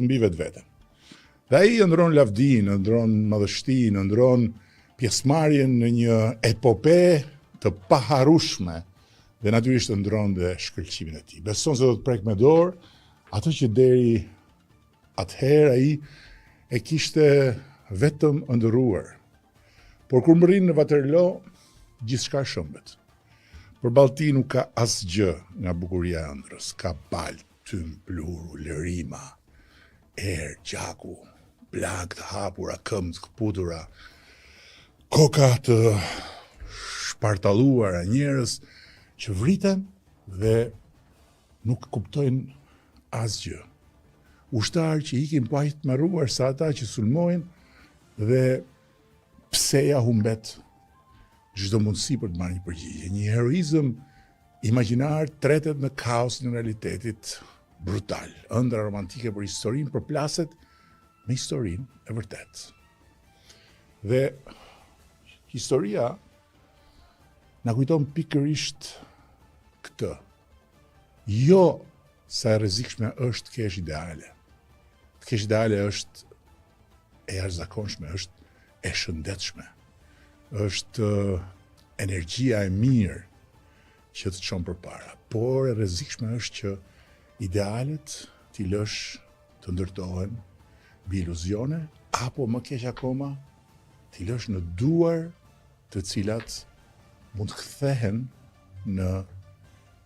mbi vetveten. Dhe ai ëndërron lavdinë, ëndërron madhështinë, ëndërron pjesëmarrjen në një epope të paharrueshme dhe natyrisht ëndërron dhe shkëlqimin e tij. Beson se do të prekë me dorë atë që deri atëherë ai e kishte vetëm ëndërruar. Por kur mbërrin në Waterloo, gjithçka shembet. Përballë tij nuk ka asgjë nga bukuria e ëndrrës, ka baltë, tym, pluhur, ulërima, erë gjaku, plagë të hapura, këmbë të këputura, koka të shpartalluara, njerëz që vriten dhe nuk kuptojnë asgjë. Ushtarë që ikin po aq të tmerruar sa ata që sulmojnë dhe pseja humbet çdo mundësi për të marrë një përgjigje. Një heroizëm Imagjinar tretet në kaosin e realitetit brutal. Ëndrra romantike për historinë përplaset me historinë e vërtetë. Dhe historia na kujton pikërisht këtë. Jo sa e rrezikshme është të kesh ideale. Të kesh ideale është e jashtëzakonshme, është e shëndetshme. Është energjia e mirë që të çon përpara. Por e rrezikshme është që idealet t'i lësh të ndërtohen mbi iluzione apo më keq akoma t'i lësh në duar të cilat mund të kthehen në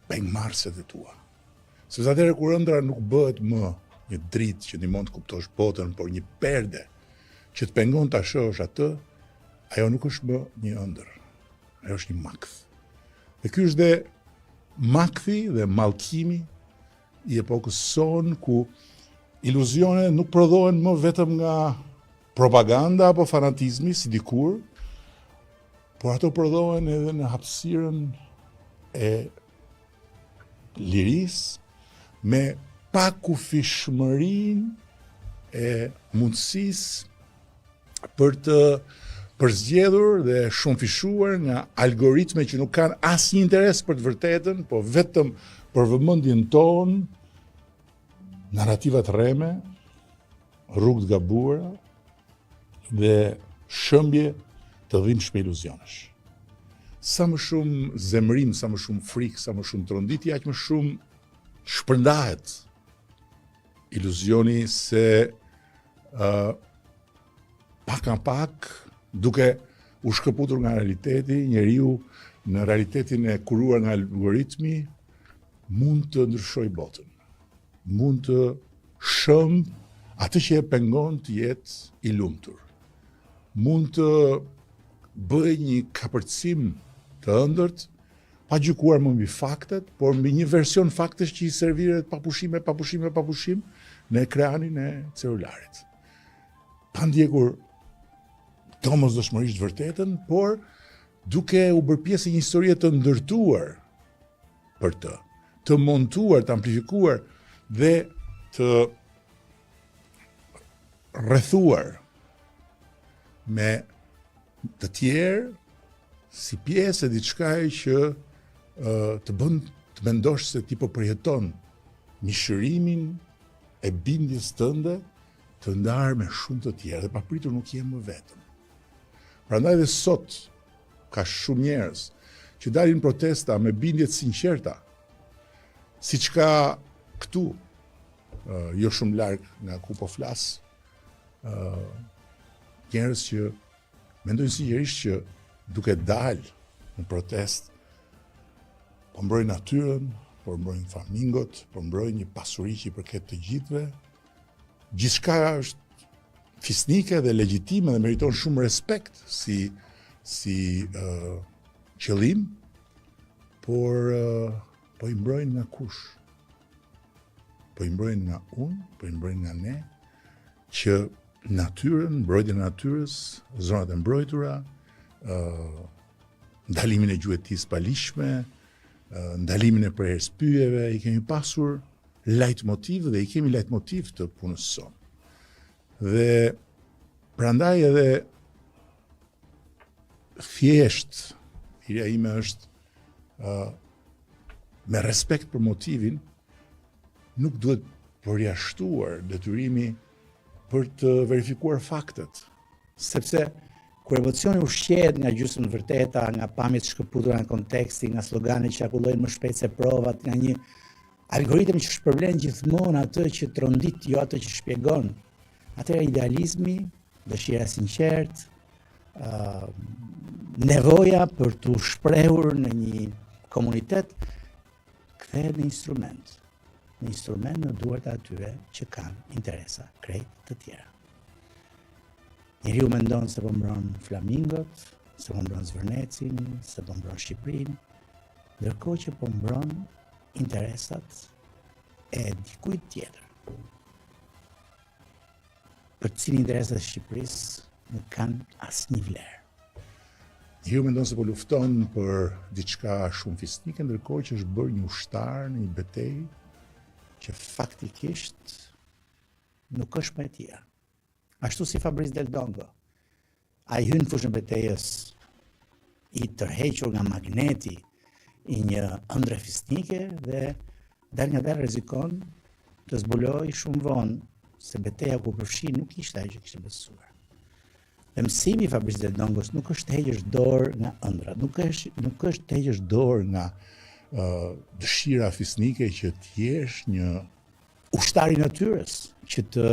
pengmarrëset e tua. Sepse atëherë kur ëndrra nuk bëhet më një dritë që ndihmon të kuptosh botën, por një perde që të pengon ta shohësh atë, ajo nuk është më një ëndërr. Ajo është një makth. Dhe ky është dhe makthi dhe mallkimi i epokës sonë ku iluzione nuk prodhohen më vetëm nga propaganda apo fanatizmi si dikur, por ato prodhohen edhe në hapësirën e lirisë me pakufishmërinë e mundësisë për të përzgjedhur dhe shumëfishuar nga algoritme që nuk kanë asnjë interes për të vërtetën, po vetëm për vëmendjen tonë, narrativa të rreme, rrugë të gabuara dhe shëmbje të dhimbshme iluzionesh. Sa më shumë zemërim, sa më shumë frikë, sa më shumë tronditje, aq më shumë shpërndahet iluzioni se uh, pak nga pak, duke u shkëputur nga realiteti, njeriu në realitetin e kuruar nga algoritmi, mund të ndryshojë botën. Mund të shëmbë atë që e pengon të jetë i lumtur. Mund të bëjë një kapërcim të ëndërt, pa gjykuar më mbi faktet, por mbi një version faktesh që i serviret pa pushime, pa pushime, pa pushim në ekranin e celularit. Pa ndjekur domosdoshmërisht të vërtetën, por duke u bërë pjesë e një historie të ndërtuar për të, të montuar, të amplifikuar dhe të rrethuar me të tjerë si pjesë e diçkaje që të bën të mendosh se ti po përjeton mishërimin e bindjes tënde të ndarë me shumë të tjerë dhe papritur nuk je më vetëm. Prandaj dhe sot Ka shumë njerëz që dalin në protesta me bindje të sinqerta, siç ka këtu, jo shumë larg nga ku po flas, njerëz që mendojnë sinqerisht që duke dalë në protestë, po mbrojnë natyrën, po mbrojnë flamingot, po mbrojnë një pasuri që i përket të gjithëve, Gjithçka është fisnike dhe legjitime dhe meriton shumë respekt si si uh, qëllim, por uh, po i mbrojnë nga kush? Po i mbrojnë nga unë, po i mbrojnë nga ne, që natyrën, mbrojtjen e natyrës, zonat e mbrojtura, uh, ndalimin e gjuetisë paligjshme, ndalimin e prerjes pyjeve, i kemi pasur lajtmotiv dhe i kemi lajtmotiv të punës sonë. Dhe prandaj edhe thjesht thirrja ime është uh, me respekt për motivin, nuk duhet përjashtuar detyrimi për të verifikuar faktet. Sepse kur emocioni ushqehet nga gjysmë të vërteta, nga pamje të shkëputura nga konteksti, nga slogane që qarkullojnë më shpejt se provat, nga një algoritëm që shpërblen gjithmonë atë që trondit, jo atë që shpjegon, atëherë idealizmi, dëshira e sinqertë, uh, nevoja për t'u shprehur në një komunitet, kthehet në instrument, në instrument në duart e atyre që kanë interesa krejt të tjera. Njeriu mendon se po mbron flamingot, se po mbron Zvërnecin, se po mbron Shqipërinë, ndërkohë që po mbron interesat e dikujt tjetër. Për të cilin interesat e Shqipërisë nuk kanë asnjë vlerë. Njeriu mendon se po lufton për diçka shumë fisnike, ndërkohë që është bërë një ushtar në një betejë që faktikisht nuk është më e tija. Ashtu si Fabrice Del Dongo, ai hyn në fushën e betejës i tërhequr nga magneti i një ëndrre fisnike dhe dalëngadalë rrezikon të zbulojë shumë vonë se beteja ku u përfshi nuk ishte ajo që kishte besuar. Dhe mësimi i Fabrice Del Dongos nuk është të heqësh dorë nga ëndrrat, nuk është nuk është të heqësh dorë nga uh, dëshira fisnike që të jesh një ushtar i natyrës, që të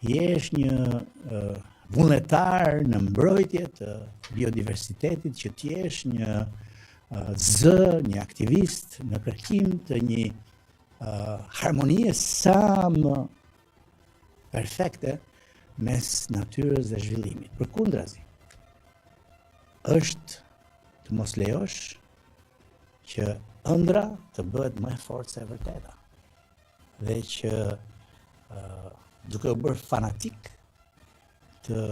jesh një uh, vullnetar në mbrojtje të biodiversitetit, që të jesh një uh, zë, një aktivist në kërkim të një uh, harmonie sa më perfekte mes natyrës dhe zhvillimit. Përkundrazi, është të mos lejosh që ëndrra të bëhet më e fortë se e vërteta dhe që uh, duke u bërë fanatik të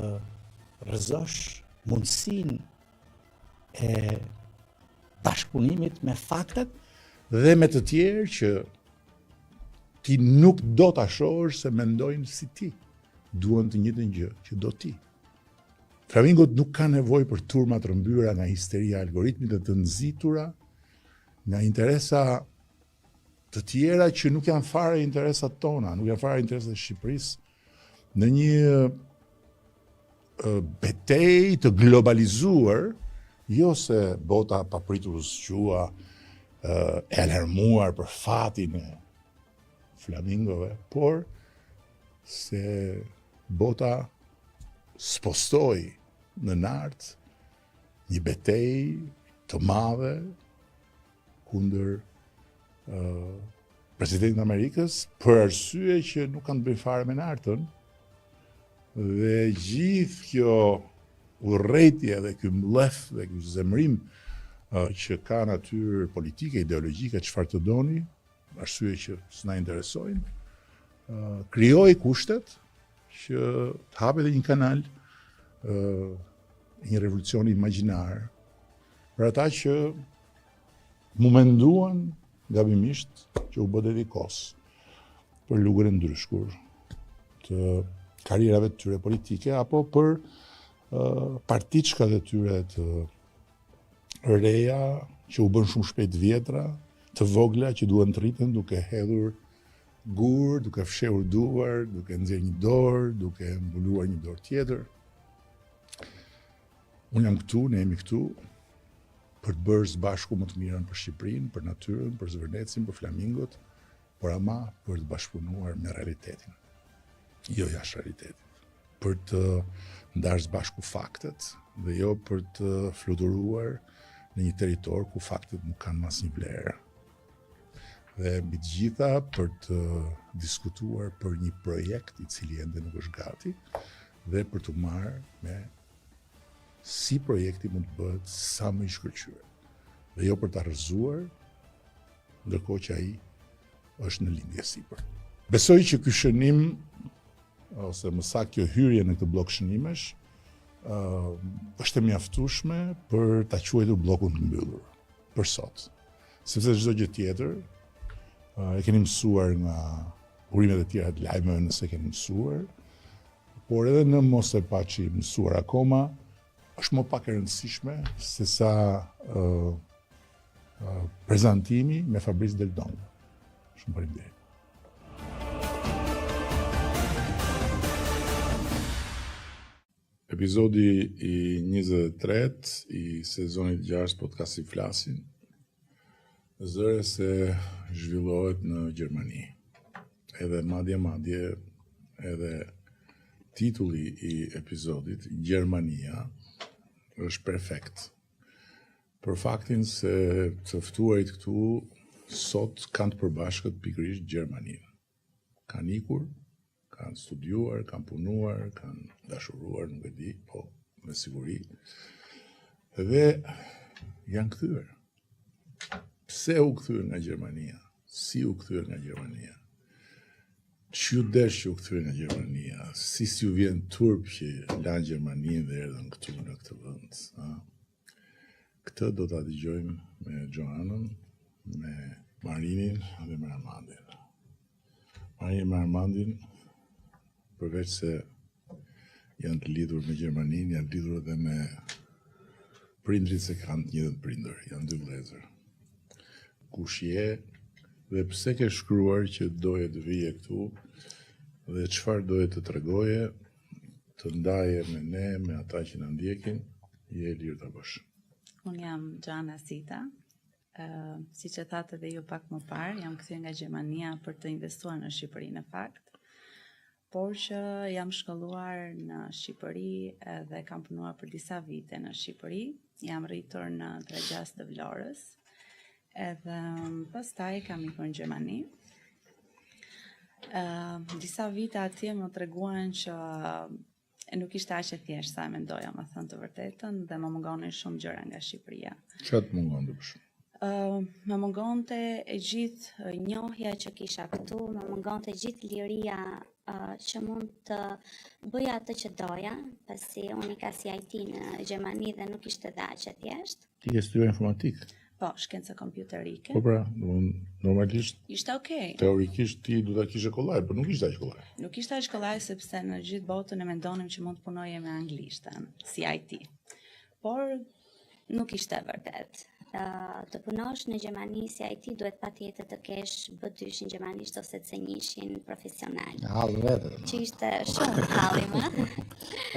rrëzosh mundësinë e bashkëpunimit me faktet dhe me të tjerë që ti nuk do ta shohësh se mendojnë si ti, duan të njëjtën gjë që do ti. Flamingot nuk kanë nevojë për turma të rrëmbyera nga histeria e algoritmit dhe të nxitura nga interesa të tjera që nuk janë fare interesat tona, nuk janë fare interesat e Shqipërisë në një betejë të globalizuar, jo se bota papritur u zgjua e alarmuar për fatin e flamingove, por se bota spostoi në Nartë një betejë të madhe kundër uh, presidentit të Amerikës për arsye që nuk kanë të bëjnë fare me Nartën dhe gjithë kjo urrejtje dhe ky mllef dhe ky zemërim uh, që ka natyrë politike, ideologjike, çfarë të doni, arsye që s'na interesojnë, uh, krijoi kushtet që të hapet edhe një kanal uh, një revolucion imagjinar për ata që m'u menduan gabimisht që u bë deti kos për lugën e ndryshkur të karrierave të tyre politike apo për uh, partiçkat e tyre të reja që u bënë shumë shpejt të vjetra, të vogla që duhen të rriten duke hedhur gurë, duke fshehur duar, duke nxjerrë një dorë, duke mbuluar një dorë tjetër. Unë jam këtu, ne jemi këtu për të bërë së bashku më të mirën për Shqipërinë, për natyrën, për Zvërnecin, për flamingot, por ama për të bashkëpunuar me realitetin. Jo jashtë realitetit. Për të ndarë së bashku faktet dhe jo për të fluturuar në një territor ku faktet nuk kanë më asnjë vlerë. Dhe mbi të gjitha për të diskutuar për një projekt i cili ende nuk është gati dhe për t'u marrë me si projekti mund të bëhet sa më i shkëlqyer dhe jo për ta rrëzuar ndërkohë që ai është në lindje sipër. Besoj që ky shënim ose më saktë kjo hyrje në këtë bllok shënimesh uh, është e mjaftueshme për ta quajtur bllokun të mbyllur për sot. Sepse çdo gjë tjetër uh, e keni mësuar nga burimet e tjera të lajmeve nëse e keni mësuar, por edhe në mos e paçi mësuar akoma, është më pak e rëndësishme se sa uh, uh, prezantimi me Fabrice Del Dongo. Shumë faleminderit. Episodi i 23 i sezonit 6 podcasti Flasin zëre se zhvillohet në Gjermani. Edhe madje madje edhe titulli i episodit Gjermania është perfekt. Për faktin se të ftuarit këtu sot kanë të përbashkët pikërisht Gjermaninë. Kanë ikur, kanë studiuar, kanë punuar, kanë dashuruar, nuk e di, po me siguri. Dhe janë kthyer. Pse u kthyen nga Gjermania? Si u kthyen nga Gjermania? Ç'ju desh që u kthyen nga Gjermania? Si s'ju vjen turp që lanë Gjermaninë dhe erdhën këtu në këtë vend? A? Këtë do ta dëgjojmë me Xhoanën, me Marinin dhe me Armandin. Marini me Armandin, përveç se janë të lidhur me Gjermaninë, janë të lidhur edhe me prindrit se kanë të njëjtët prindër, janë dy vëllezër. Kush je dhe pse ke shkruar që doje të vije këtu dhe çfarë doje të tregoje, të ndaje me ne, me ata që na ndjekin, je e lirë ta bësh. Unë jam Xhoana Sita. Uh, siç e thatë edhe ju pak më parë, jam kthyer nga Gjermania për të investuar në Shqipëri në fakt. Por që jam shkolluar në Shqipëri edhe kam punuar për disa vite në Shqipëri. Jam rritur në Tragjas të Vlorës. Edhe pastaj kam ikur në Gjermani. Uh, disa vite atje më treguan që nuk ishte aq e thjeshtë sa e mendoja, me thënë të vërtetën, dhe më mungonin shumë gjëra nga Shqipëria. Çfarë të mungonte për shembull? Uh, më mungonte e gjithë njohja që kisha këtu, më mungonte gjithë liria uh, që mund të bëja atë që doja, pasi unë ika si IT në Gjermani dhe nuk ishte dhe aq e thjeshtë. Ti ke studiuar informatikë? Po, shkenca kompjuterike. Po pra, normalisht ishte okay. Teorikisht ti do ta kishe kollaj, por nuk ishte aq kollaj. Nuk ishte aq kollaj sepse në gjithë botën e mendonim që mund të punoje me anglishten, si IT. Por nuk ishte e vërtetë. Uh, të punosh në Gjermani si IT duhet patjetër të kesh B2-shin gjermanisht ose C1-shin profesional. Hall vetë. Që ishte shumë hall i madh.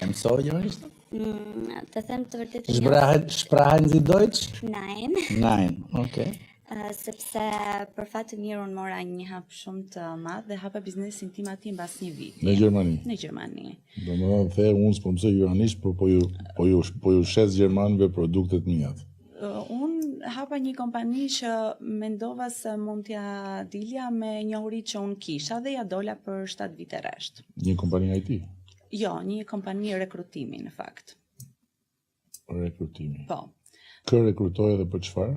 E mësove gjermanisht? Mm, të them të vërtetën. Sprechen, sprechen Sie Deutsch? Nein. Nein, okay. Uh, sepse për fat të mirë unë mora një hap shumë të madh dhe hapa biznesin tim aty mbas një viti. Në Gjermani. Në Gjermani. Domethënë the unë s'po mësoj gjermanisht, por po ju po ju po ju shes gjermanëve produktet e mia. Uh, unë hapa një kompani që mendova se mund t'ja dilja me njohuritë që unë kisha dhe ja dola për 7 vite rresht. Një kompani IT? Jo, një kompani rekrutimi në fakt. Rekrutimi. Po. Kë rekrutoje dhe për çfarë?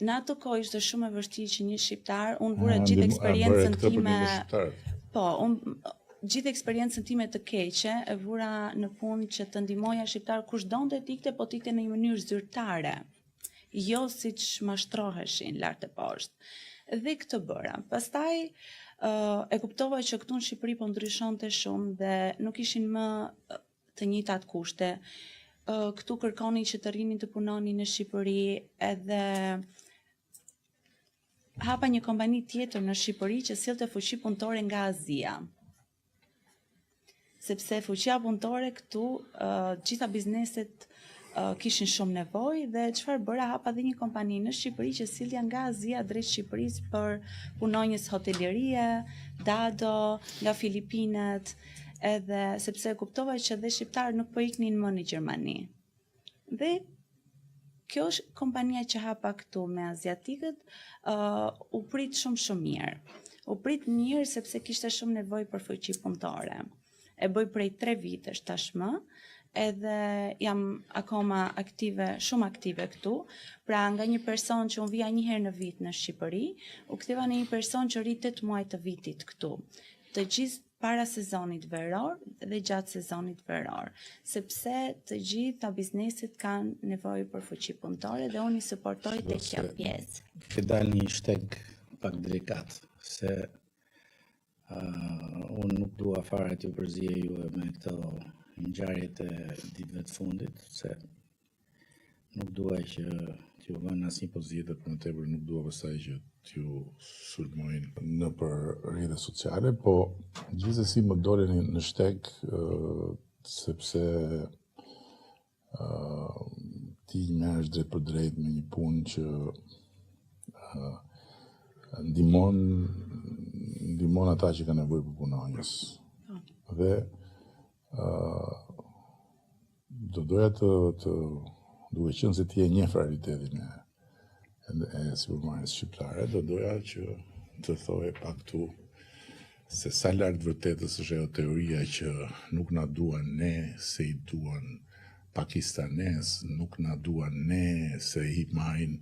Në atë kohë ishte shumë e vështirë që një shqiptar, unë vura gjithë eksperiencën time. Po, unë gjithë eksperiencën time të keqe e vura në punë që të ndihmoja shqiptarë kush donte të ikte, po të ikte në një mënyrë zyrtare. Jo siç mashtroheshin lart e poshtë. Dhe këtë bëra. Pastaj uh, e kuptova që këtu në Shqipëri po ndryshonte shumë dhe nuk ishin më të njëjtat kushte. Uh, këtu kërkonin që të rrinin të punonin në Shqipëri edhe hapa një kompani tjetër në Shqipëri që sillte fuqi punëtore nga Azia. Sepse fuqia punëtore këtu, uh, gjitha bizneset uh, kishin shumë nevojë dhe çfarë bëra hapa dhe një kompani në Shqipëri që sillja nga Azia drejt Shqipërisë për punonjës hotelerie, dado, nga Filipinet, edhe sepse kuptova që dhe shqiptarët nuk po iknin më në Gjermani. Dhe kjo është kompania që hapa këtu me aziatikët, uh, u prit shumë shumë mirë. U prit mirë sepse kishte shumë nevojë për fuqi punëtore. E bëj prej 3 vitesh tashmë, edhe jam akoma aktive, shumë aktive këtu. Pra nga një person që unë vija një herë në vit në Shqipëri, u ktheva në një person që rri 8 muaj të vitit këtu. Të gjithë para sezonit veror dhe gjatë sezonit veror, sepse të gjitha bizneset kanë nevojë për fuqi punëtore dhe unë i suportoj te kjo pjesë. Ke dalë një shteg pak delikat, se uh, unë nuk dua fare t'ju përziej juve me këto ngjarjet e ditëve të fundit, se Nuk dua që t'ju vë në asnjë pozitë, për më tepër nuk dua pastaj që t'ju sulmojnë nëpër rrjete sociale, po gjithsesi më dole në, në shteg sepse Uh, ti merresh drejtpërdrejt me një punë që uh, ndihmon ndihmon ata që kanë nevojë për punonjës. Po. Dhe uh, do doja të, të duke qenë se ti e njeh realitetin e e sipërmarrjes shqiptare, do doja që të thoje pak këtu se sa larg vërtetës është ajo teoria që nuk na duan ne se i duan pakistanez, nuk na duan ne se i marrin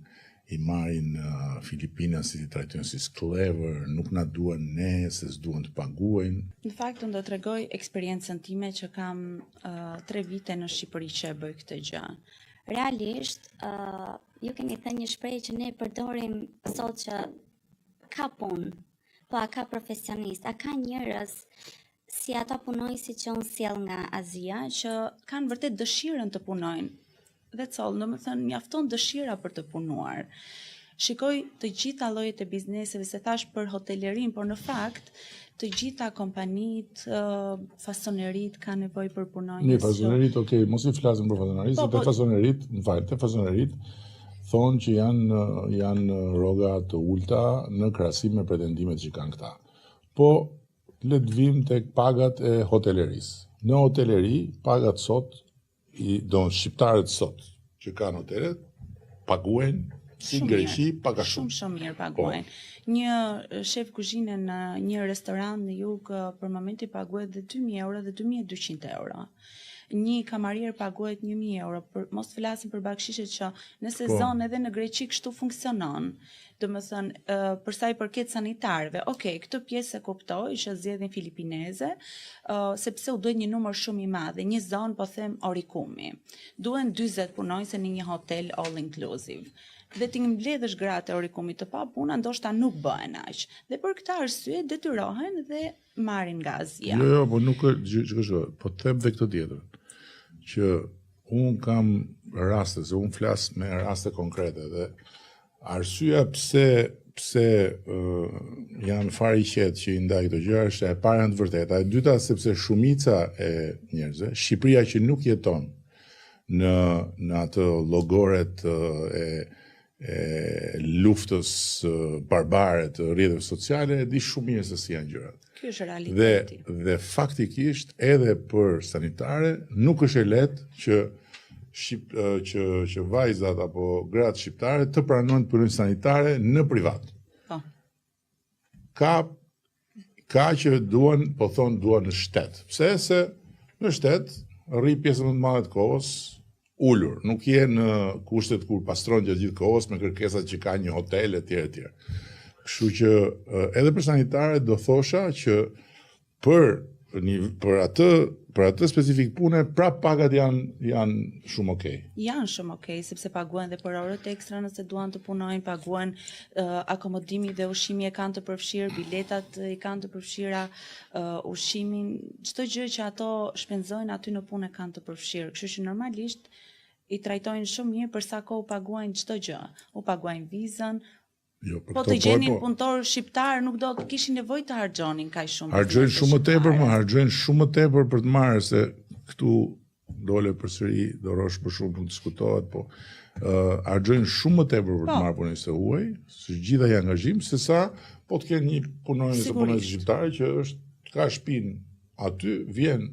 i marrin uh, filipinasit i trajtojnë si skllevër, nuk na duan ne se s'duan të paguajnë. Në fakt unë do tregoj eksperiencën time që kam uh, tre vite në Shqipëri që e bëj këtë gjë. Realisht, uh, ju keni thënë një shprehje që ne përdorim sot që ka punë, po a ka profesionist, a ka njerëz si ata punonjësit që unë sjell nga Azia, që kanë vërtet dëshirën të punojnë. That's all, domethënë, mjafton dëshira për të punuar. Shikoj të gjitha llojet e bizneseve, se thash për hotelerinë, por në fakt të gjitha kompanitë, fasoneritë kanë nevojë për punonjës. Ne fasoneritë, okay, mos i flasim për fasoneritë, po, se te po, fasoneritë, më fal, te fasoneritë thonë që janë janë rroga të ulta në krahasim me pretendimet që kanë këta. Po le të vim tek pagat e hotelerisë. Në hoteleri pagat sot i do shqiptarët sot që kanë hotelet paguajnë si në Greqi pak a shumë. Shumë shumë mirë paguajnë. Po. Një shef kuzhine në një restorant në jug për momentin paguhet dhe 2000 euro dhe 2200 euro. Një kamarier paguhet 1000 euro, për mos flasim për bakshishet që në po. sezon po. edhe në Greqi kështu funksionon. Domethënë, uh, për sa i përket sanitarëve, ok, këtë pjesë e kuptoj që zgjedhin filipineze, uh, sepse u duhet një numër shumë i madh, një zonë po them Orikumi. Duhen 40 punonjëse në një hotel all inclusive. Dhe t'i mbledhësh gratë e Orikumit të papuna, ndoshta nuk bëhen aq. Dhe për këtë arsye detyrohen dhe marrin nga Azia. Jo, jo, po nuk është, gjë, gjë, po të them dhe këtë tjetër, që unë kam raste, se unë flas me raste konkrete dhe Arsyeja pse pse uh, jam fare i qetë që i ndaj këto gjëra është e para janë të vërteta, e dyta sepse shumica e njerëzve, Shqipëria që nuk jeton në në atë llogoret e e luftës barbare të rrjeteve sociale e di shumë mirë se si janë gjërat. Ky është realiteti. Dhe dhe faktikisht edhe për sanitare nuk është e lehtë që shqip, që që vajzat apo gratë shqiptare të pranojnë të punojnë sanitare në privat. Po. Ka ka që duan, po thonë duan në shtet. Pse? Se në shtet rri pjesën më të madhe të kohës ulur, nuk je në kushtet kur pastron gjatë gjithë kohës me kërkesat që ka një hotel etj etj. Kështu që edhe për sanitare do thosha që për një për atë për atë specifik pune prap pagat janë janë shumë okay. Janë shumë okay sepse paguhen dhe për orët ekstra nëse duan të punojnë, paguhen uh, akomodimi dhe ushqimi e kanë të përfshirë, biletat i kanë të përfshira, uh, ushqimin, çdo gjë që ato shpenzojnë aty në punë e kanë të përfshirë. Kështu që normalisht i trajtojnë shumë mirë për sa kohë u paguajnë çdo gjë. U paguajnë vizën, Jo, për po të gjenin po, punëtor shqiptar nuk do të kishin nevojë të harxhonin kaq shumë. Harxhojnë shumë më tepër, më harxhojnë shumë më tepër për të marrë se këtu dole përsëri do rrosh më shumë nuk diskutohet, po ë uh, harxhojnë shumë më tepër për të po. marrë punonjës të huaj, se gjithë ai angazhim se sa po të kenë një punonjës të punonjës shqiptar që është ka shpinë aty, vjen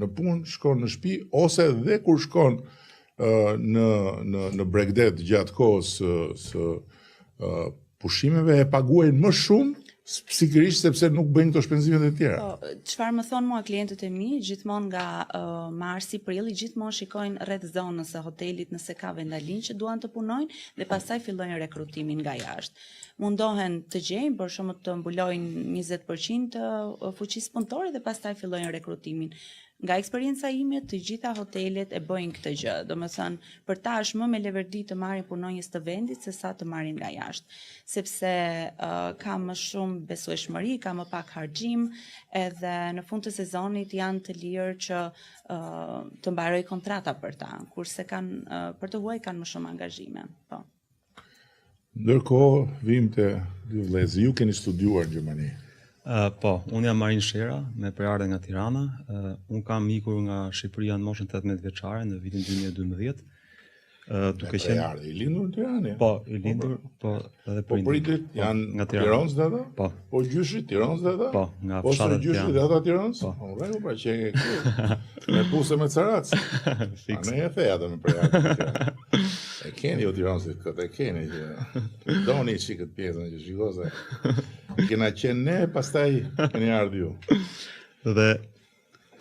në punë, shkon në shtëpi ose dhe kur shkon uh, në në në bregdet gjatë kohës së së uh, pushimeve e paguajnë më shumë pikërisht sepse nuk bëjnë këto shpenzimet e tjera. Po, çfarë më thonë mua klientët e mi, gjithmonë nga uh, marsi, prilli, gjithmonë shikojnë rreth zonës së hotelit nëse ka vendalin që duan të punojnë dhe pastaj fillojnë rekrutimin nga jashtë. Mundohen të gjejnë, për shembull të mbulojnë 20% të fuqisë punëtore dhe pastaj fillojnë rekrutimin. Nga eksperienca ime, të gjitha hotelet e bëjnë këtë gjë. Domethënë, për ta është më me leverdi të marrin punonjës të vendit se sa të marrin nga jashtë, sepse uh, ka më shumë besueshmëri, ka më pak harxhim, edhe në fund të sezonit janë të lirë që uh, të mbarojë kontrata për ta, kurse kanë uh, për të huaj kanë më shumë angazhime. Po. Ndërkohë, vijmë te dy vëllezër, ju keni studiuar në Gjermani. Uh, po, unë jam Marin Shera, me prejardhje nga Tirana. Uh, unë kam ikur nga Shqipëria në moshën 18 vjeçare në vitin 2012. Uh, duke qenë prejardhje, i lindur në Tiranë. Po, i lindur, po, po edhe po prindërit po, janë nga Tirana. Tirons dhe ata? Po. Po gjyshi Tirons dhe ata? Po, nga po, fshatat e Tiranës. Po gjyshi dhe ata Tirons? Po. Po, rregull, pra që e këtu. Me puse me carac. Fiks. A ne e the atë me prejardhje në Tiranë. E keni ju Tironsit këtë, e keni që doni që këtë pjesën që shiko se kena qenë ne, pastaj keni ardhur ju. Dhe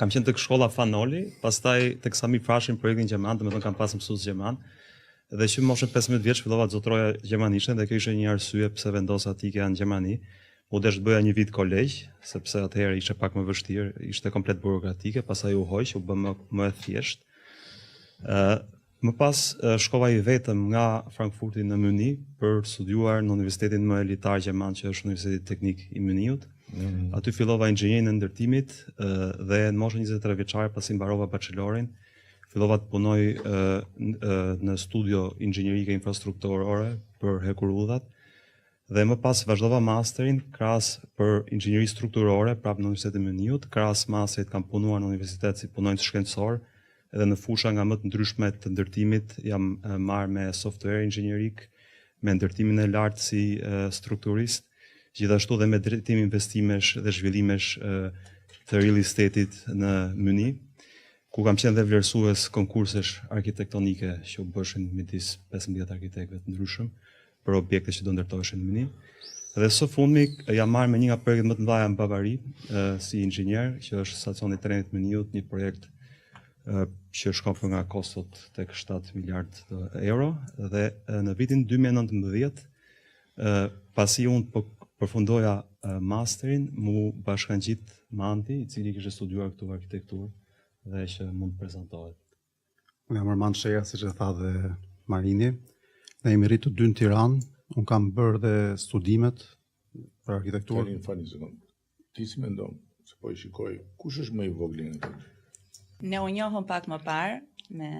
kam qenë tek shkolla Fan Noli, pastaj tek Sami Frashëri në projektin gjerman, domethënë kam pas mësues gjerman. Dhe që në moshën 15 vjeç fillova të zotëroja gjermanishten dhe kjo ishte një arsye pse vendosa të ikja në Gjermani. U desh të bëja një vit kolegj, sepse atëherë ishte pak më vështirë, ishte komplet burokratike, pastaj u hoq, u bë më më e thjeshtë. Ë Më pas shkova i vetëm nga Frankfurti në Mynih për të studiuar në universitetin më elitar gjerman që është Universiteti Teknik i Mynihut. Mm -hmm. Aty fillova inxhinierinë e ndërtimit dhe në moshën 23 vjeçare pasi mbarova bachelorin, fillova të punoj në studio inxhinierike infrastrukturore për hekurudhat dhe më pas vazhdova masterin krahas për inxhinieri strukturore prapë në Universitetin e Mynihut, krahas masterit kam punuar në universitet si punonjës shkencor edhe në fusha nga më të ndryshme të ndërtimit, jam marrë me software inxhinierik, me ndërtimin e lartë si strukturist, gjithashtu dhe me drejtim investimesh dhe zhvillimesh të real estate-it në Mynih, ku kam qenë dhe vlerësues konkursesh arkitektonike që u bëshin midis 15 arkitektëve të ndryshëm për objekte që do ndërtoheshin në Mynih. Dhe së fundmi jam marrë me një nga projektet më të mëdha në Bavari si inxhinier, që është stacioni i trenit të Mynihut, një projekt që shkon për nga kostot tek 7 miliard euro dhe në vitin 2019 pasi unë po përfundoja masterin, m'u bashkangjit Mandi, i cili kishte studiuar këtu arkitekturë dhe që mund të prezantohet. Unë jam Armand Shera, siç e tha dhe Marini. Ne jemi rritur të dy në Tiranë. Unë kam bërë dhe studimet për arkitekturë. Tani falni sekond. Ti si mendon se po i shikoj, kush është më i vogli në këtë? Ne u njohëm pak më parë me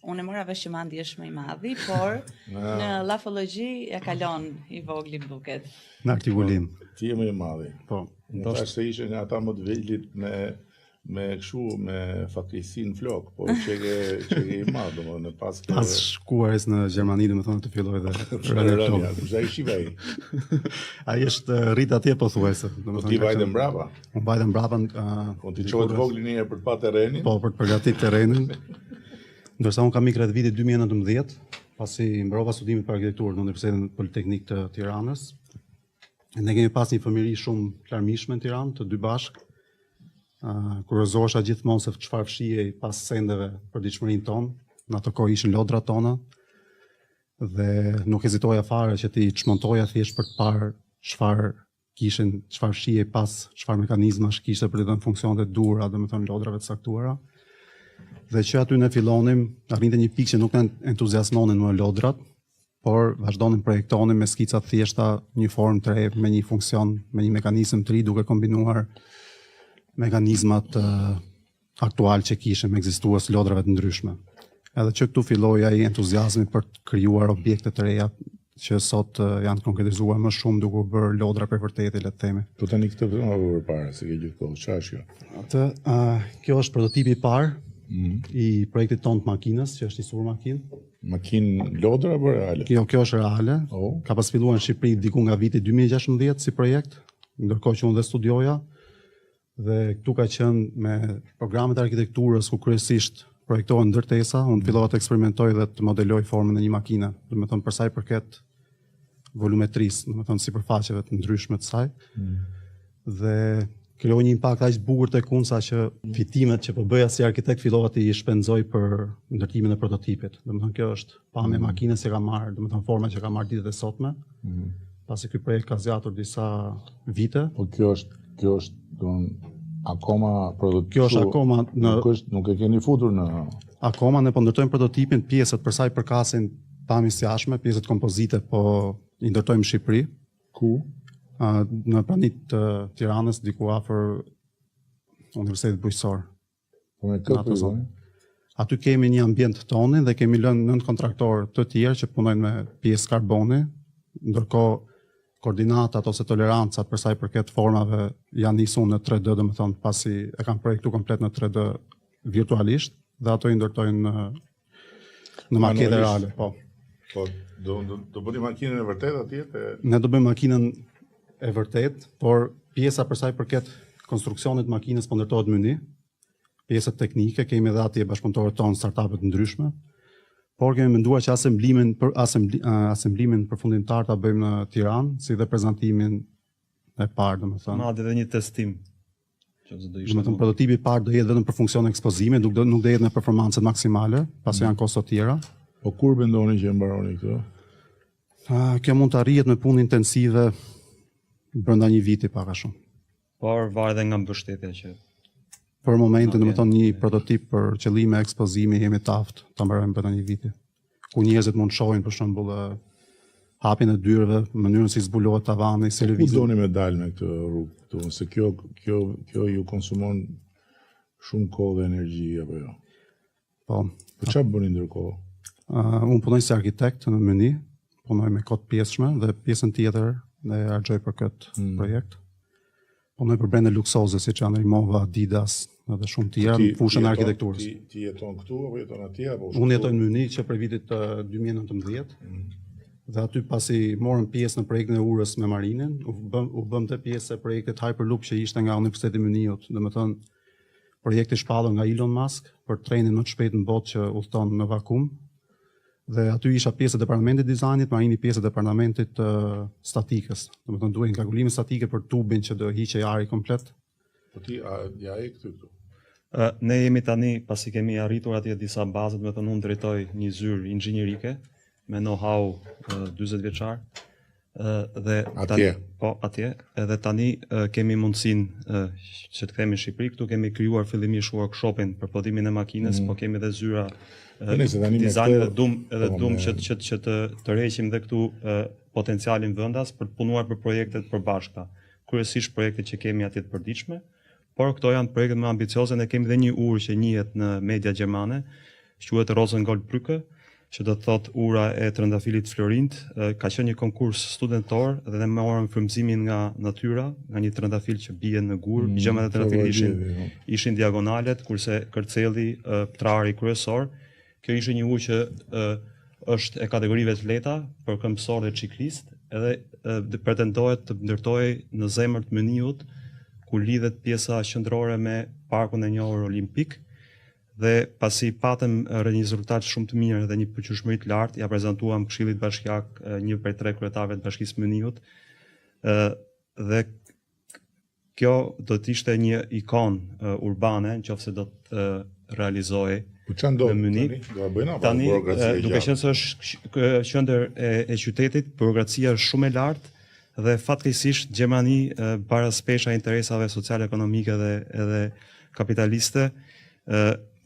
Unë e mora vesh që Mandi është më i madhi, por në llafologji e kalon i vogli më duket. Në artikulim. Po, ti je më i madhi. Po. Ndoshta se ishe nga ata më të vegjlit me me kështu me fatkeqësi në flok, po që ke që ke i madh, domethënë pas ke Pas shkuarjes në Gjermani, domethënë të filloi dhe rënia e flokëve. Kush ai shiva ai? Ai është rrit atje pothuajse, domethënë. Po ti vajte mbrapa. Unë vajta mbrapa, uh, po ti çove të voglin një herë për të pa terrenin. Po, për të përgatitur terrenin. Ndërsa unë kam ikur rreth vitit 2019, pasi mbarova studimet për arkitekturë në Universitetin Politeknik të Tiranës. Ne kemi pas një fëmijëri shumë të larmishme në Tiranë, të dy bashkë. Uh, kuriozohesha gjithmonë se çfarë fshihej pas sendeve në përditshmërinë tonë. Në ato kohë ishin lodrat tona dhe nuk hezitoja fare që t'i çmontoja thjesht për të parë çfarë kishin, çfarë fshihej pas, çfarë mekanizmash kishte për të dhënë funksionet e duhura, domethënë lodrave të caktuara. Dhe që aty ne fillonim, arrinte një pikë që nuk na entuziazmonin më lodrat, por vazhdonim projektonim me skica të thjeshta një formë të re me një funksion, me një mekanizëm të ri duke kombinuar mekanizmat uh, aktual që kishim ekzistues lodrave të ndryshme. Edhe që këtu filloi ai entuziazmi për të krijuar objekte të reja që sot janë konkretizuar më shumë duke u bërë lodra për vërtetë, le të themi. Po tani këtë vetëm apo përpara, se ke gjithë kohë, çfarë është kjo? Atë, uh, kjo është prototipi i parë mm -hmm. i projektit tonë të makinës, që është një super makinë. Makinë lodra apo reale? Jo, kjo është reale. Oh. Ka pas filluar në Shqipëri diku nga viti 2016 si projekt, ndërkohë që unë dhe studioja. Dhe këtu ka qenë me programet e arkitekturës ku kryesisht projektohen ndërtesa, unë fillova të eksperimentoj dhe të modeloj formën e një makine, domethënë për sa i përket volumetrisë, domethënë sipërfaqeve të ndryshme të saj. Mm. Dhe krijoi një impakt aq të bukur tek unë sa që fitimet që po bëja si arkitekt fillova t'i shpenzoj për ndërtimin e prototipit. Domethënë kjo është pamja e mm. makinës që ka marrë, domethënë forma që ka marrë ditët e sotme. Mm. Pasi ky projekt ka zgjatur disa vite. Po kjo është kjo është domethënë akoma prototip. Kjo është akoma në nuk është nuk e keni futur në akoma ne po ndërtojmë prototipin, pjesët për sa i përkasin pamjes së jashtme, pjesët kompozite po i ndërtojmë në Shqipëri. Ku? Në prani të Tiranës, diku afër Universitetit Bujqësor. Po me kë po Aty kemi një ambient tonin dhe kemi lënë nënkontraktorë të tjerë që punojnë me pjesë karboni, ndërkohë. Koordinatat ose tolerancat për sa i përket formave janë nisur në 3D, domethënë pasi e kanë projektu komplet në 3D virtualisht dhe ato i ndërtojnë në në makete reale, po. Po do do, do bëni makinën e vërtetë atje te Ne do bëjmë makinën e vërtetë, por pjesa për sa i përket konstruksionit të makinës po ndërtohet në Mynih. Pjesët teknike kemi edhe atje bashkëpunëtorët tonë startupe të ndryshme. Por kemi menduar që asemblimin për asembli, asemblimin përfundimtar ta bëjmë në Tiranë, si dhe prezantimin e parë, domethënë. Madje edhe një testim që do ishte. Domethënë prototipi i parë do jetë vetëm për funksion ekspozimi, nuk do nuk do jetë me performancën maksimale, pasi mm. janë kosto të tjera. Po kur mendoni që e mbaroni këtë? Uh, kjo mund të arrihet me punë intensive brenda një viti pak a shumë. Por varet edhe nga mbështetja që Për momentin, domethënë një prototip për qëllime ekspozimi jemi të aftë ta mbarojmë brenda një viti. Ku njerëzit mund të shohin për shembull hapjen e dyerve, mënyrën si zbulohet tavani, si lëvizin. Ku doni me dalë me këtë rrugë këtu, se kjo kjo kjo ju konsumon shumë kohë dhe energji apo jo? Po. Po çfarë bëni ndërkohë? Uh, unë punoj si arkitekt në Mynih, punoj me kohë të pjesshme dhe pjesën tjetër e harxhoj për këtë mm. projekt. Punoj për brende luksoze siç janë Rimowa, Adidas dhe shumë të tjera në fushën e arkitekturës. Ti ti jeton këtu apo jeton atje apo? Unë jetoj në Mynih që prej vitit 2019. Mm. Dhe aty pasi morëm pjesë në projektin e urës me Marinin, u bëm u bëm dhe pjesë e projektit Hyperloop që ishte nga Universiteti i Mynihut, domethënë projekti i shpallur nga Elon Musk për trenin më të shpejtë në botë që udhëton në vakum. Dhe aty isha pjesë e departamentit të dizajnit, Marini pjesë e departamentit të statikës. Domethënë duhej kalkulime statike për tubin që do hiqej ari komplet. Po ti a ja e këtu këtu? Uh, ne jemi tani, pasi kemi arritur atje disa baza, domethënë unë drejtoj një zyrë inxhinierike me know-how uh, 40 vjeçar. dhe atje. Po, atje. Edhe tani kemi mundësinë që të kthehemi në Shqipëri, këtu kemi krijuar fillimisht workshopin për prodhimin e makinës, mm. po kemi edhe zyra tani dizajn dhe dum edhe po, dum që që që të tërheqim dhe këtu potencialin vendas për të punuar për projekte të përbashkëta. Kryesisht projekte që kemi atje të përditshme, Por këto janë projektet më ambicioze, ne kemi dhe një urë që njihet në media gjermane, quhet Rosengoldbrücke, që do të thotë ura e trëndafilit Florint, ka qenë një konkurs studentor dhe ne morëm frymëzimin nga natyra, nga një trëndafil që bie në gur, mm, gjëmat e trëndafilit ishin po. ishin diagonalet, kurse kërcelli trari kryesor Kjo ishte një urë që është e kategorive të lehta për këmbësorë dhe çiklistë, edhe pretendohet të ndërtohej në zemër të Mynihut, ku lidhet pjesa qendrore me parkun e njohur olimpik dhe pasi patëm një rezultat shumë të mirë dhe një pëlqyeshmëri të lartë, ia prezantuam Këshillit Bashkiak një prej tre kryetarëve të Bashkisë Mynihut, dhe Kjo do të ishte një ikonë urbane, në qoftë se do të realizohej Po çfarë ndodh në Mynih? Tani do ta bëjnë apo tani, burokracia? Duke qenë se është qendër e, e qytetit, burokracia është shumë e lartë dhe fatkeqësisht Gjermani baraspesha e interesave sociale, ekonomike dhe edhe kapitaliste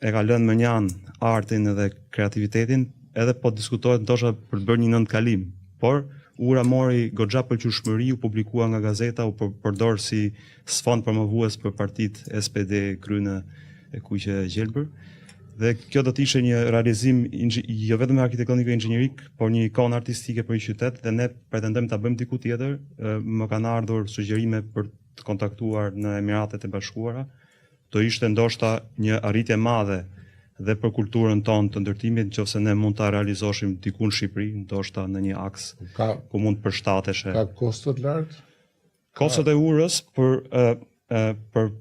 e ka lënë mënjanë artin edhe kreativitetin, edhe po diskutohet ndoshta për të bërë një nënkalim. Por ura mori goxha pëlqyeshmëri, u publikua nga gazeta, u përdor si sfond promovues për partitë SPD, Grüne e Kuqe e Gjelbër. Dhe kjo do të ishte një realizim jo vetëm arkitektonik e inxhinierik, por një ikonë artistike për një qytet dhe ne pretendojmë ta bëjmë diku tjetër. Më kanë ardhur sugjerime për të kontaktuar në Emiratet e Bashkuara Do ishte ndoshta një arritje e madhe dhe për kulturën tonë të ndërtimit nëqoftëse ne mund ta realizoshim diku në Shqipëri, ndoshta në një aks ka, ku mund të përshtateshe. Ka kosto të lartë? Kostot e urës për ë për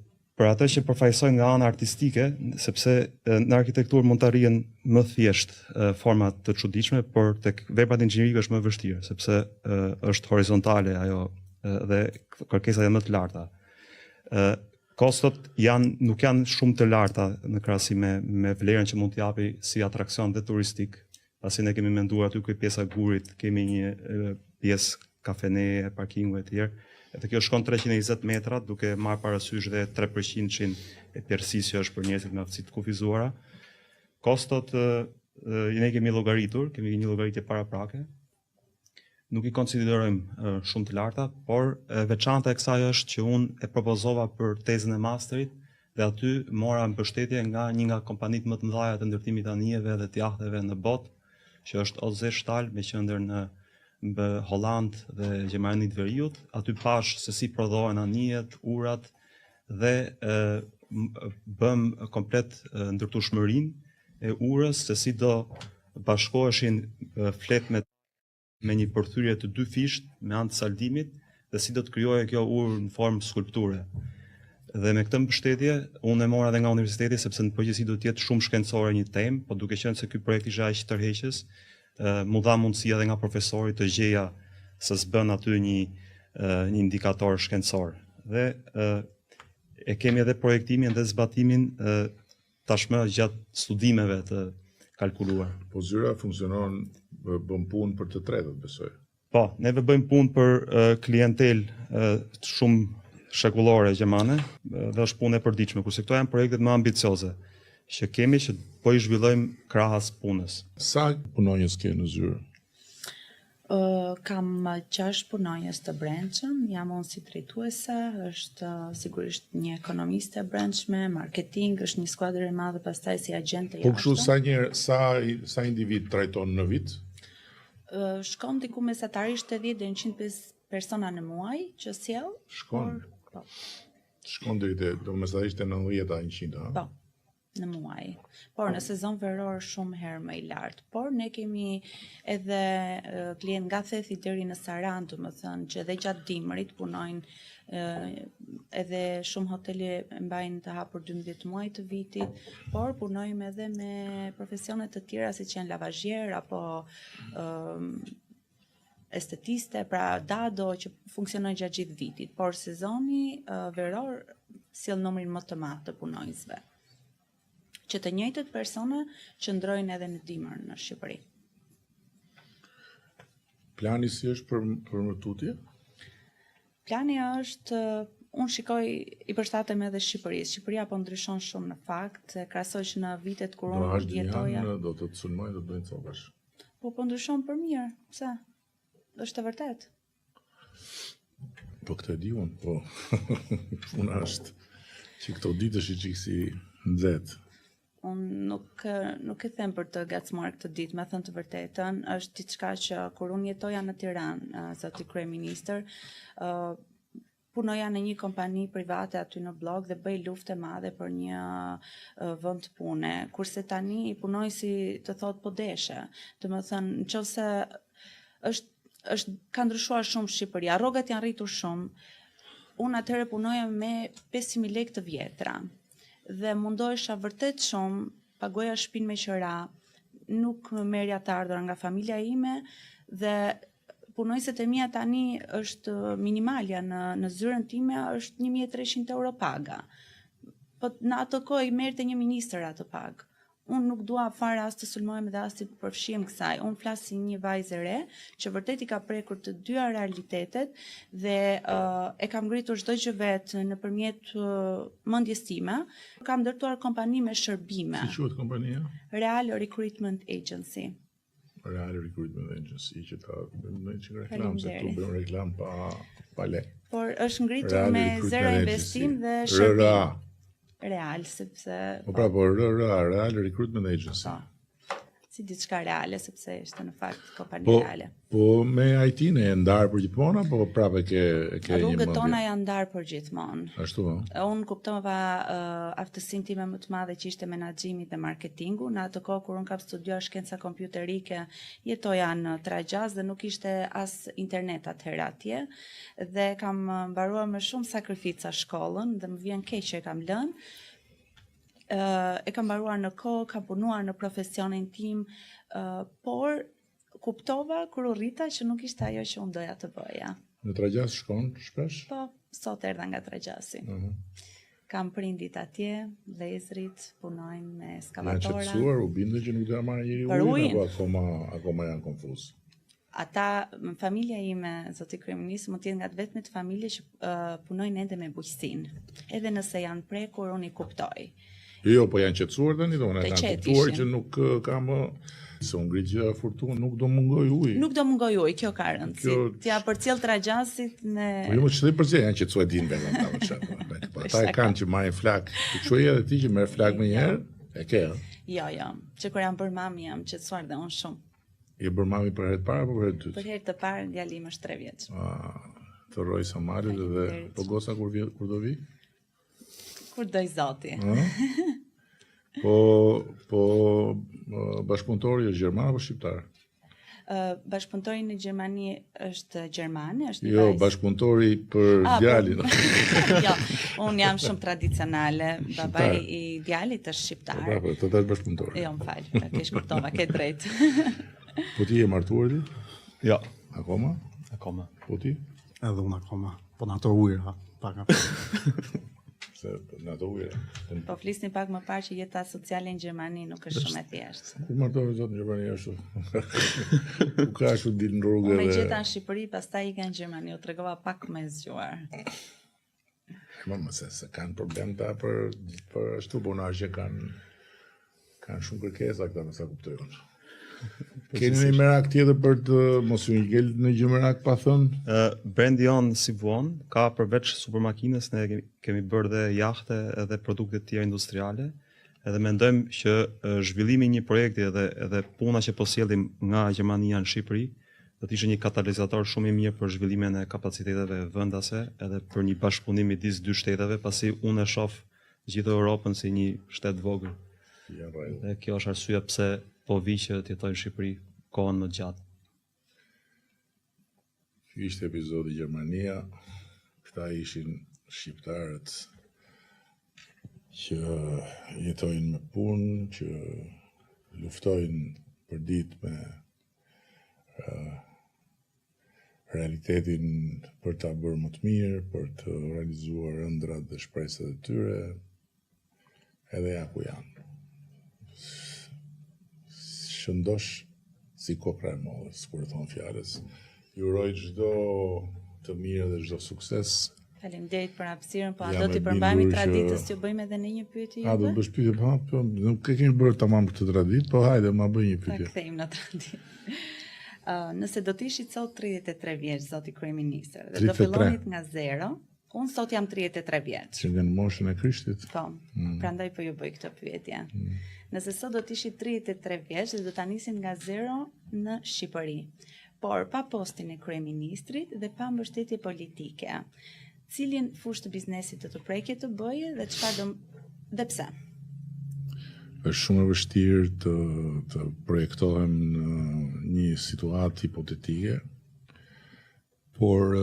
për atë që përfaqësojnë nga ana artistike, sepse në arkitekturë mund të arrihen më thjesht forma të çuditshme, por tek veprat inxhinierike është më e vështirë, sepse është horizontale ajo dhe kërkesat janë më të larta. Ë Kostot janë nuk janë shumë të larta në krahasim me me vlerën që mund të japi si atraksion dhe turistik, pasi ne kemi menduar aty ku pjesa e gurit kemi një pjesë kafeneje, parkingu e tjerë. Edhe kjo shkon 320 metra duke marrë parasysh dhe 3%-shin e pjerrësisë që është për njerëzit me aftësi të kufizuara. Kostot ne kemi llogaritur, kemi një llogaritje paraprake, nuk i konsiderojmë shumë të larta, por e veçanta e kësaj është që unë e propozova për tezën e masterit dhe aty mora mbështetje nga një nga kompanitë më të mëdha të ndërtimit të anijeve dhe të jahteve në botë, që është OZ Stahl me qendër në në Hollandë dhe Gjermani të Veriut, aty pashë se si prodhohen anijet, urat dhe bëmë komplet ndërtueshmërinë e urës se si do bashkoheshin fletë me me një përthyrje të dyfishtë me anë të saldimit dhe si do të krijohej kjo urë në formë skulpture. Dhe me këtë mbështetje unë e mora edhe nga universiteti sepse në përgjithësi duhet të jetë shumë shkencore një temë, po duke qenë se ky projekt ishte aq tërheqës, m'u dha mundësia edhe nga profesori të gjeja se s'bën aty një një indikator shkencor. Dhe e kemi edhe projektimin dhe zbatimin tashmë gjatë studimeve të kalkuluar. Po zyra funksionon, bën punë për të tretët, besoj. Po, neve bëjmë punë për uh, klientelë uh, shumë shekullore gjermane dhe është punë e përditshme, kurse këto janë projektet më ambicioze që kemi që po i zhvillojmë krahas punës. Sa punonjës ke në zyrë? Kam 6 punonjës të brendshëm, jam unë si drejtuese, është sigurisht një ekonomiste e brendshme, marketing, është një skuadër e madhe pastaj si agjent të jashtëm. Po kështu sa njerë, sa sa individ trajton në vit? Shkon diku mesatarisht 80 deri në 105 persona në muaj që sjell. Shkon. Por, po. Shkon deri te, do mesatarisht te 90 a 100, a? Po në muaj. Por në sezon veror shumë herë më i lartë. Por ne kemi edhe klientë nga Thethi deri në Sarandë, domethënë që edhe gjatë dimrit punojnë edhe shumë hotele mbajnë të hapur 12 muaj të vitit, por punojmë edhe me profesione të tjera siç janë lavazhierë apo ëm estetiste, pra dado që funksionojnë gjatë gjithë vitit, por sezoni uh, veror sjell numrin më të madh të punonjësve. Që të njëjtët persona qëndrojnë edhe në dimër në Shqipëri. Plani si është për për më tutje? Plani është unë shikoj i përshtatem edhe Shqipërisë. Shqipëria po ndryshon shumë në fakt, krahasoj që në vitet kur unë jetoja. Do të të sulmojnë do të bëjnë copash. Po po ndryshon për mirë, pse? Është e vërtetë. Po këtë e di unë, po puna është që këto ditë është i çikë si nxehtë. Unë nuk, nuk e them për të ngacmuar këtë ditë, me thënë të vërtetën, është diçka që kur unë jetoja në Tiranë, zoti kryeministër, uh, Punoja në një kompani private aty në Bllok dhe bëhej luftë e madhe për një vend pune, kurse tani punonjësi të thotë po deshe. Domethënë, në qoftë se është është ka ndryshuar shumë Shqipëria, rrogat janë rritur shumë. Unë atëherë punoja me 500.000 lekë të vjetra dhe mundohesha vërtet shumë, paguaja shpinë me qera, nuk merrja të ardhura nga familja ime dhe punonjëset e mia tani është minimalja në në zyrën time është 1300 euro paga. Po në atë kohë i merrte një ministër atë pagë. Unë nuk dua fare as të sulmohem dhe as të përfshihem kësaj. Unë flas si një vajzë e re që vërtet i ka prekur të dyja realitetet dhe uh, e kam ngritur çdo gjë vetë nëpërmjet uh, mendjes time. Kam ndërtuar kompani me shërbime. Si quhet kompania? Real Recruitment Agency. Real Recruitment Agency që ta bëjmë një çik reklamë se këtu bëjmë reklamë pa pa le. Por është ngritur me zero investim dhe shërbim. RRA. Real sepse Po pra, po RRA, Real Recruitment Agency. Po. Si diçka reale sepse ishte në fakt kompani po, reale. Po me IT-në e ndarë për gjithmonë apo prapë e ke e ke një mendje? Rrugët tona janë ndarë për gjithmonë. Ashtu ë. Unë kuptova uh, aftësinë time më të madhe që ishte menaxhimi dhe marketingu. Në atë kohë kur unë kam studiuar shkenca kompjuterike, jetoja në Tragjas dhe nuk ishte as internet atëherë atje dhe kam mbaruar me shumë sakrifica shkollën dhe më vjen keq që e kam lënë. Uh, e kam mbaruar në kohë, kam punuar në profesionin tim, uh, por kuptova kur u rrita që nuk ishte ajo që unë doja të bëja. Në Tragjas shkon shpesh? Po, sot erdha nga Tragjasi. Uh mhm. -huh. Kam prindit atje, vëllezërit punojnë me eskavatora. Janë qetësuar, u bindën që nuk do ja marrë njeri ujin, apo akoma, akoma janë konfuz? Ata, familja ime, zoti kryeministër, mund të jetë nga të vetmet familje që uh, punojnë ende me bujqësinë. Edhe nëse janë prekur, unë i kuptoj. Jo, jo, po janë qetësuar tani, domethënë e kanë kuptuar që nuk ka më se u ngrit gjithë furtunë, nuk do mungojë uji. Nuk do mungojë uji, kjo ka rëndësi. Kjo... T'ia përcjell Tragjasit me Po jo, më ç'të përcjell, janë qetësuar din vetëm ata më çfarë. Po, po ata e kanë që marrin flakë. Ti çoj edhe ti që merr flakë menjëherë, e ke. Jo, jo, që kur jam bërë mami jam qetësuar dhe unë shumë. Je bërë mami për herë të parë apo për herë të dytë? Për herë të parë, djali im është 3 vjeç. Ah, të rrojë sa malet dhe po goca kur vjen kur do vi? Kur do i zoti. Po po bashkëpunëtori është gjerman apo shqiptar? Uh, bashkëpunëtori në Gjermani është gjerman, është një Jo, bashkëpunëtori për ah, djalin. jo, unë jam shumë tradicionale, babai i djalit është shqiptar. Po, po, të thashë bashkëpunëtori. Jo, më fal, e keqkuptova, ke drejt. po ti je martuar ti? Jo. Akoma? Akoma. Po ti? Edhe unë akoma. Po në ato ujëra, pak a. Se në ato ujëra. Po flisni pak më parë që jeta sociale në Gjermani nuk është shumë e thjeshtë. Ku martohesh dot në Gjermani ashtu? Ku ka ashtu ditë në rrugë edhe. Unë e gjeta në Shqipëri, pastaj ika në Gjermani, u tregova pak më e zgjuar. Më më se, se kanë problem ta për, për ashtu, po që kanë Kanë shumë kërkesa këta me sa kuptoj unë. Keni një merak tjetër për të mos ju ngel ndonjë gjë merak pa thënë? Ë uh, brendi jonë Sivuon ka përveç supermakinës ne kemi, kemi bërë dhe jahte edhe produkte të tjera industriale. Edhe mendojmë që zhvillimi i një projekti edhe edhe puna që po sjellim nga Gjermania në Shqipëri do të ishte një katalizator shumë i mirë për zhvillimin e kapaciteteve vendase edhe për një bashkëpunim midis dy shteteve, pasi unë e shoh gjithë Europën si një shtet të vogël. Ja, rregull. Dhe kjo është arsyeja pse po vi që të jetoj në Shqipëri kohën më të gjatë. Ky ishte epizodi Gjermania. Këta ishin shqiptarët që jetojnë me punë, që luftojnë përditë me uh, realitetin për ta bërë më të mirë, për të realizuar ëndrrat dhe shpresat e tyre, edhe ja ku janë. Shëndosh si kokrra e mollës, kur e thonë fjalës. Ju uroj çdo të mirë dhe çdo sukses. Faleminderit për hapësirën, po a do t'i përmbahemi traditës që bëjmë edhe ne një pyetje juve? A do të bësh pyetje? Po, po, nuk e kemi bërë tamam këtë traditë, po hajde, ma bëj një pyetje. Ta kthejmë në traditë. Uh, nëse do të ishit sot 33 vjeç, zoti kryeministër, dhe do fillonit nga zero, unë sot jam 33 vjeç. Që nga në moshën e Krishtit. Po. Mm. Prandaj po ju bëj këtë pyetje. Mm. Nëse sot do të ishit 33 vjeç dhe do ta nisit nga zero në Shqipëri, por pa postin e kryeministrit dhe pa mbështetje politike, cilin fushë të biznesit do të prekje të bëje dhe çfarë do dhe pse? Është shumë e vështirë të të projektohem në një situatë hipotetike, por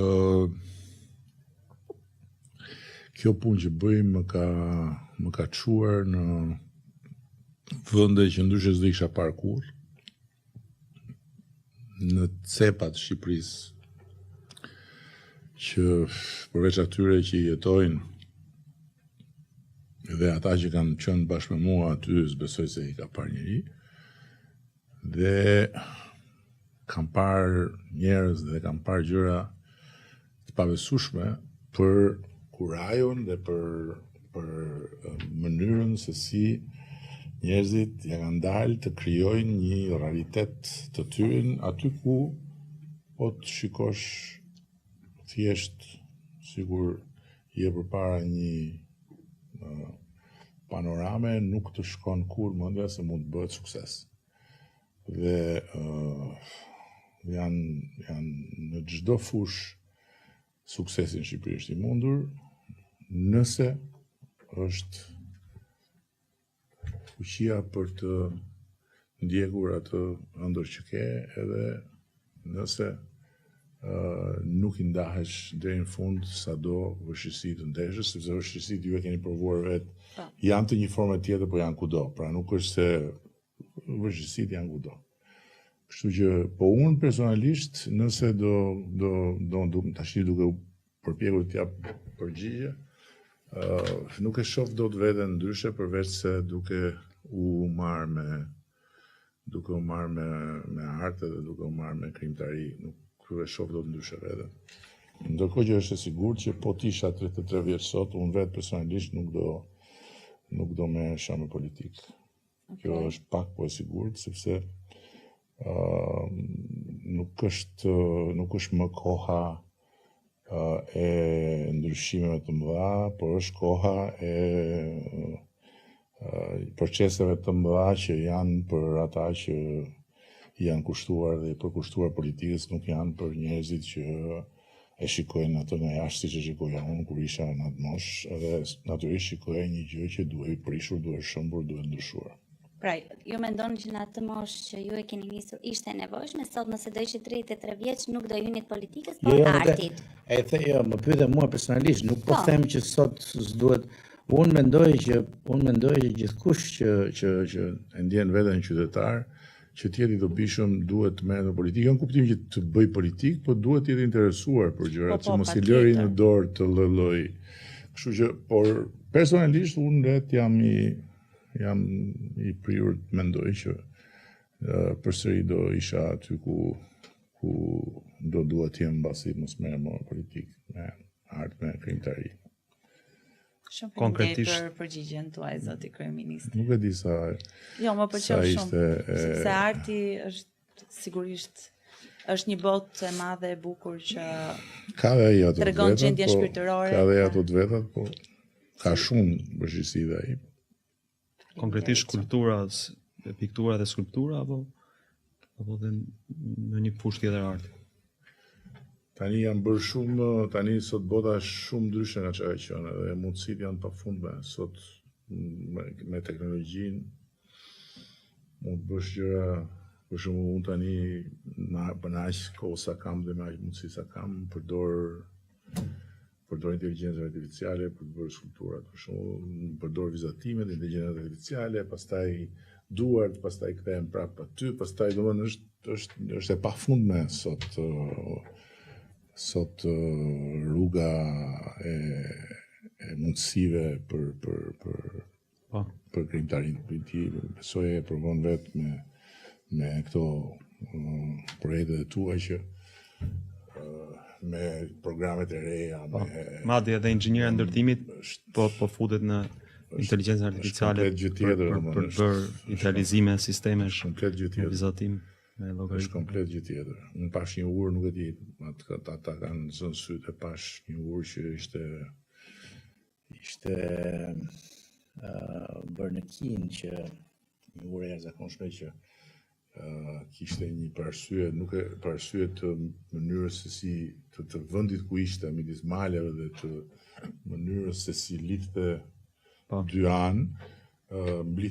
kjo punë që bëj më ka më ka çuar në vende që ndryshe s'do isha parë kurrë. në cepa të Shqipërisë që përveç atyre që jetojnë dhe ata që kanë qenë bashkë me mua aty, s'besoj se i ka parë njeri, dhe kam parë njerëz dhe kam parë gjëra të pabesueshme për kurajon dhe për për mënyrën se si njerëzit ia kanë dalë të krijojnë një realitet të tyrin aty ku po të shikosh thjesht sikur je përpara një panorame nuk të shkon kurrë mendja se mund të bëhet sukses. Dhe uh, janë janë në çdo fushë suksesi në Shqipëri është i mundur nëse është fuqia për të ndjekur atë ëndërr që ke edhe nëse uh, nuk i ndahesh deri në fund sado vështirësi të ndeshësh, sepse vështirësitë ju e keni provuar vetë, po. janë të një forme tjetër, po janë kudo. Pra nuk është se vështirësitë janë kudo. Kështu që po unë personalisht nëse do do do do tash duke u përpjekur të jap përgjigje, ë uh, nuk e shoh dot veten ndryshe përveç se duke u marrë me duke u marrë me me arte dhe duke u marrë me krijimtari, nuk e shoh dot ndryshe veten. Ndërkohë që është e sigurt që po të isha 33 vjeç sot, unë vetë personalisht nuk do nuk do merresha me politikë. Okay. Kjo është pak po e sigurt sepse uh, nuk është nuk është më koha uh, e ndryshimeve të mëdha, por është koha e uh, proceseve të mëdha që janë për ata që janë kushtuar dhe përkushtuar politikës nuk janë për njerëzit që e shikojnë atë nga jashtë siç e shikoja unë kur isha në atë moshë, edhe natyrisht shikoja një gjë që duhej prishur, duhej shembur, duhej ndryshuar. Pra, ju mendoni që në atë moshë që ju e keni nisur ishte e nevojshme, sot nëse do ishit 33 vjeç nuk do hynit politikës, por jo, jo, artit. E the, jo, më pyete mua personalisht, nuk po, po them që sot s'duhet Unë mendoj që unë mendoj që gjithkush që që që e ndjen veten qytetar, që të jetë i dobishëm duhet të merret me politikë, jo në kuptim që të bëjë politikë, po duhet të jetë interesuar për gjërat, po, po, që mos i lëri në dorë të lloj-lloj. Kështu që, por personalisht unë vetë jam i jam i prirur të mendoj që përsëri do isha aty ku ku do dua të jem mbasi mos merrem me politikë, me art, me krijimtari. Shumë faleminderit për përgjigjen tuaj zoti kryeministër. Nuk e di sa Jo, më pëlqeu shumë. Ishte, e... Sepse arti është sigurisht është një botë e madhe e bukur që ka dhe ai ato tregon gjendjen po, shpirtërore. Ka dhe ato të vetat, po ka shumë vështirësi dhe ai. Konkretisht kultura, piktura dhe skulptura apo apo dhe në një fushë tjetër arti. Tani janë bërë shumë, tani sot bota është shumë ndryshe nga çka ka qenë dhe mundësitë janë të pafundme. Sot me, me teknologjinë mund të bësh gjëra, për shembull unë tani në për në aq kohë sa kam dhe me aq mundësi sa kam, përdor përdor inteligjencën artificiale për të bërë skulpturat, për shembull, përdor vizatimet, inteligjencën artificiale, pastaj duart, pastaj kthehem prapë aty, pastaj domethënë është është është e pafundme sot sot rruga e e mundësive për për për Po. Për krijimtarinë ti besoj e provon vetë me me këto projektet e tua që me programet e reja, po, me madje edhe inxhinieria e ndërtimit po po futet në inteligjencën artificiale është gjë tjetër, për, për, për bërë idealizime sistemesh, komplet gjë tjetër. Vizatim me llogari. Është komplet gjë tjetër. Unë pashë një urë, nuk e di, atë ata kanë zënë sytë e pashë një urë që ishte Ishte uh, bërë në Kinë që një urë e jashtëzakonshme që uh, kishte një për arsye, nuk e për arsye të mënyrës se si të, të vendit ku ishte midis maleve dhe të mënyrës se si lidhte po. dy anë, uh, mblidhte.